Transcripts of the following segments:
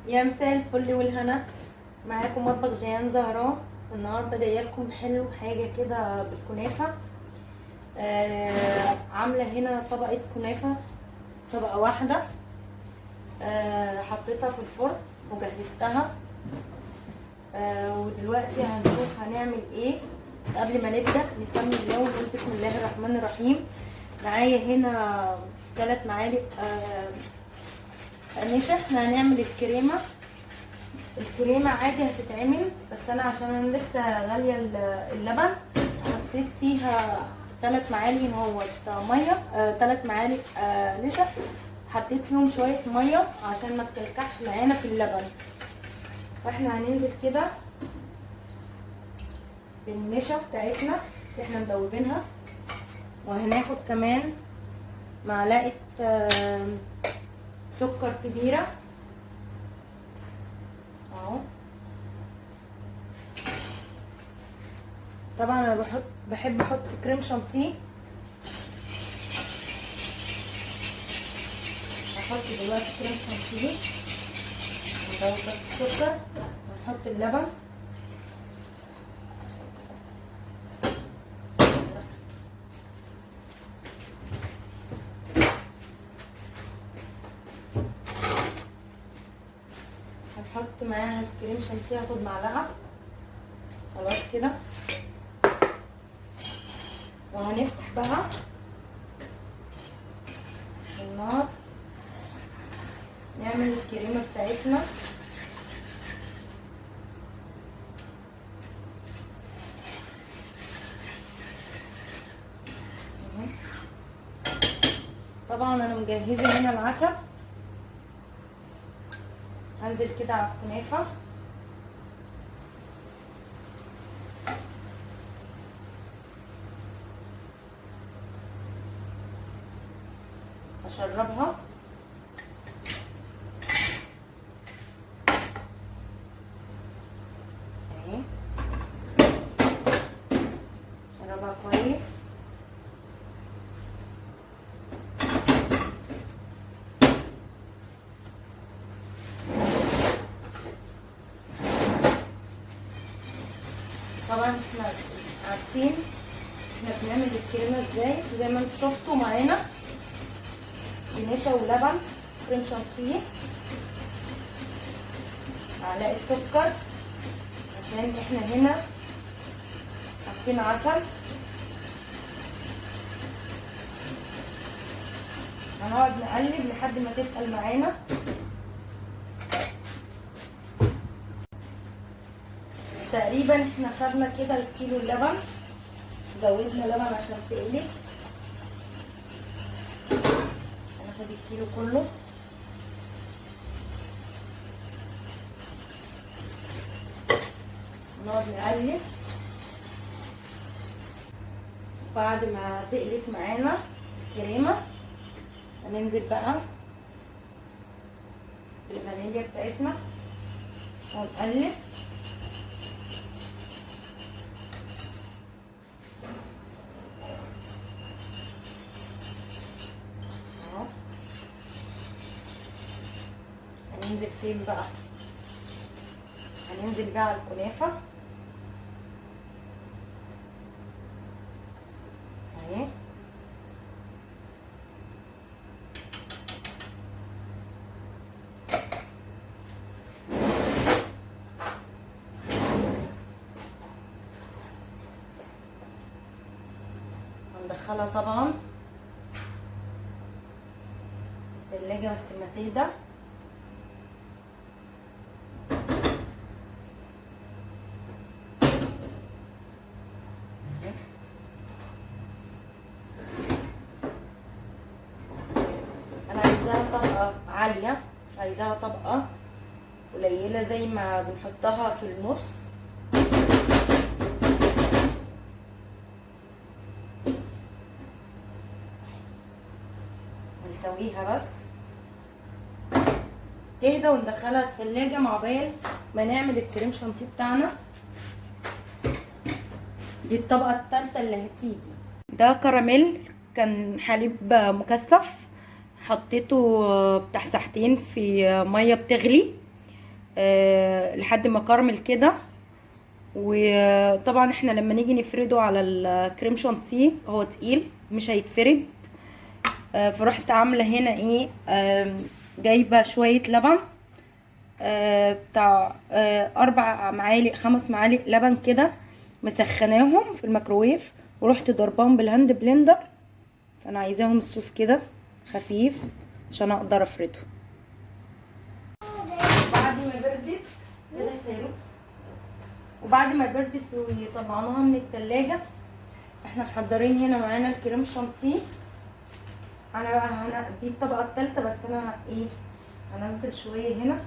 يا مساء الفل والهنا، معاكم مطبخ جيهان زهراء. النهارده جاية لكم حلو حاجة كده بالكنافه. عامله هنا طبقه كنافه، طبقه واحدة. حطيتها في الفرن وجهزتها. ودلوقتي هنشوف هنعمل ايه. بس قبل ما نبدا نسمي الله ونقول بسم الله الرحمن الرحيم. معايا هنا 3 معالق نشا. احنا هنعمل الكريمة. الكريمة عادي هتتعمل، بس انا عشان انا لسه غالية اللبن حطيت فيها 3 معالق اهوت مية، 3 معالق نشا، حطيت فيهم شوية مية عشان ما تكلكعش معانا في اللبن. فاحنا هننزل كده بالنشا بتاعتنا اللي احنا مدوبينها، وهناخد كمان معلقه سكر كبيرة اهو. طبعا انا بحب احط كريم شانتيه. هحط دلوقتي كريم شانتيه، ندوب بس السكر ونحط اللبن. هنحط معاها الكريم شانتيه، هاخد معلقه خلاص كده. وهنفتح بقى النار، نعمل الكريمة بتاعتنا. طبعا انا مجهزة هنا العسل، هنزل كده على الكنافه. اشربها. اهي اشربها كويس. طبعا احنا عارفين احنا بنعمل الكريمة ازاي، زي ما انتوا شفتوا معانا بنشا ولبن، كريم شانتيه، معلقه سكر، عشان احنا هنا حاطين عسل. هنقعد نقلب لحد ما تتقل معانا. تقريبا احنا خدنا كده الكيلو اللبن، زودنا لبن عشان تقلي. هناخد الكيلو كله. نقعد نقلب. بعد ما تقلت معانا الكريمة هننزل بقى بالفانيليا بتاعتنا ونقلب. هننزل فين بقى؟ هننزل بقى على الكنافة اهي. هندخلها طبعا التلاجة بس ما تهدى. انا عايزاها طبقة عالية، مش عايزاها طبقة قليلة زي ما بنحطها في النص. نسويها بس تهدى وندخلها التلاجة مع بال ما نعمل الكريم شانتيه بتاعنا. دي الطبقة الثالثة اللي هتيجي. ده كراميل، كان حليب مكثف، حطيته بتاع ساعتين في مية بتغلي. لحد ما كرمل كده. وطبعا احنا لما نيجي نفرده على الكريم شانتيه هو تقيل مش هيتفرد. فرحت عامله هنا ايه، جايبه شوية لبن، بتاع 4 معالق 5 معالق لبن كده، مسخناهم في الميكروويف، ورحت ضرباهم بال hand blender. فانا عايزاهم الصوص كده خفيف عشان اقدر افرده. بعد ما بردت كده يا فيروز، وبعد ما بردت وطلعناها من التلاجة، احنا محضرين هنا معانا الكريم شانتيه. انا بقى هنا دي الطبقة الثالثة، بس انا ايه هنزل شوية هنا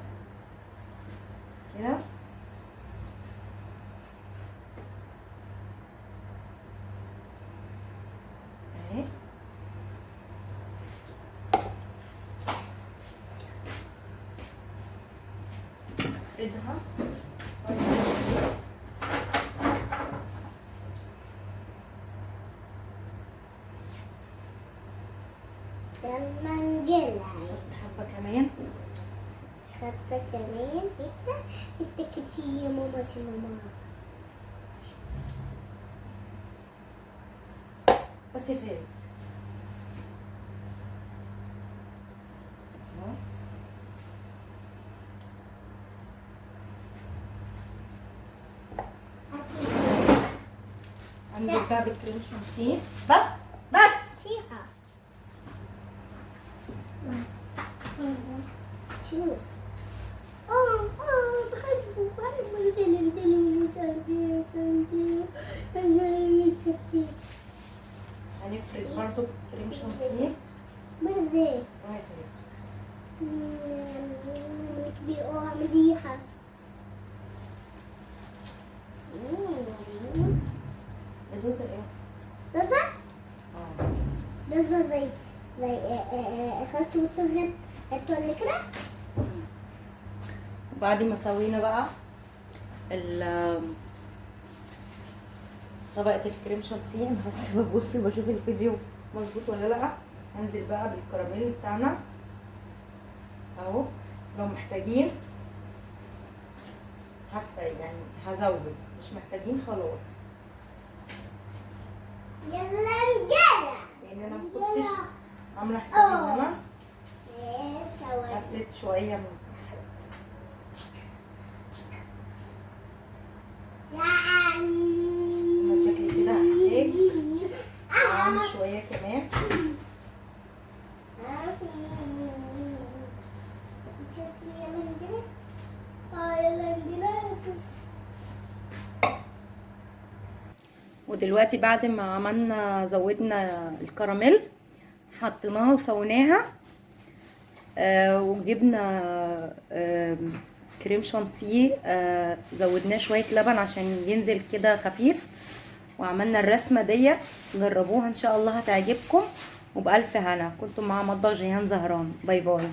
كده. اهي افردها. لما نجلع حبة كمان، حتى كمان حتة حتة كتير يا ماما، يا ماما. بس يا فيروز. اهو انزل بقى بالكريم شانتيه. بس بس شيحة. شوف بحبه بحبه. دلم دلم شانتيه شانتيه شانتيه. هنفرد برضو بالكريم شانتيه. مرة اهو يا فيروز. كبير. مليحة. دوزة ايه؟ دوزة؟ دوزة زي اخدت وصغت اللي كده. وبعد ما سوينا بقى طبقة الكريم شانتيه، انا بس ببص وبشوف الفيديو مظبوط ولا لا. هنزل بقى بالكراميل بتاعنا اهو. لو محتاجين هفه يعني هزود، مش محتاجين خلاص. يلا نجلع. لان انا ما كنتش عامله حسابي ان انا هفرد شوية من تحت. انا شكلي كده هحتاج اعمل شوية كمان. ودلوقتي بعد ما عملنا زودنا الكراميل حطيناها وسويناها، وجبنا كريم شانتيه، زودناه شوية لبن عشان ينزل كده خفيف، وعملنا الرسمة دي. جربوها ان شاء الله هتعجبكم، وبألف هنا. كنتم مع مطبخ جيهان زهران. bye bye.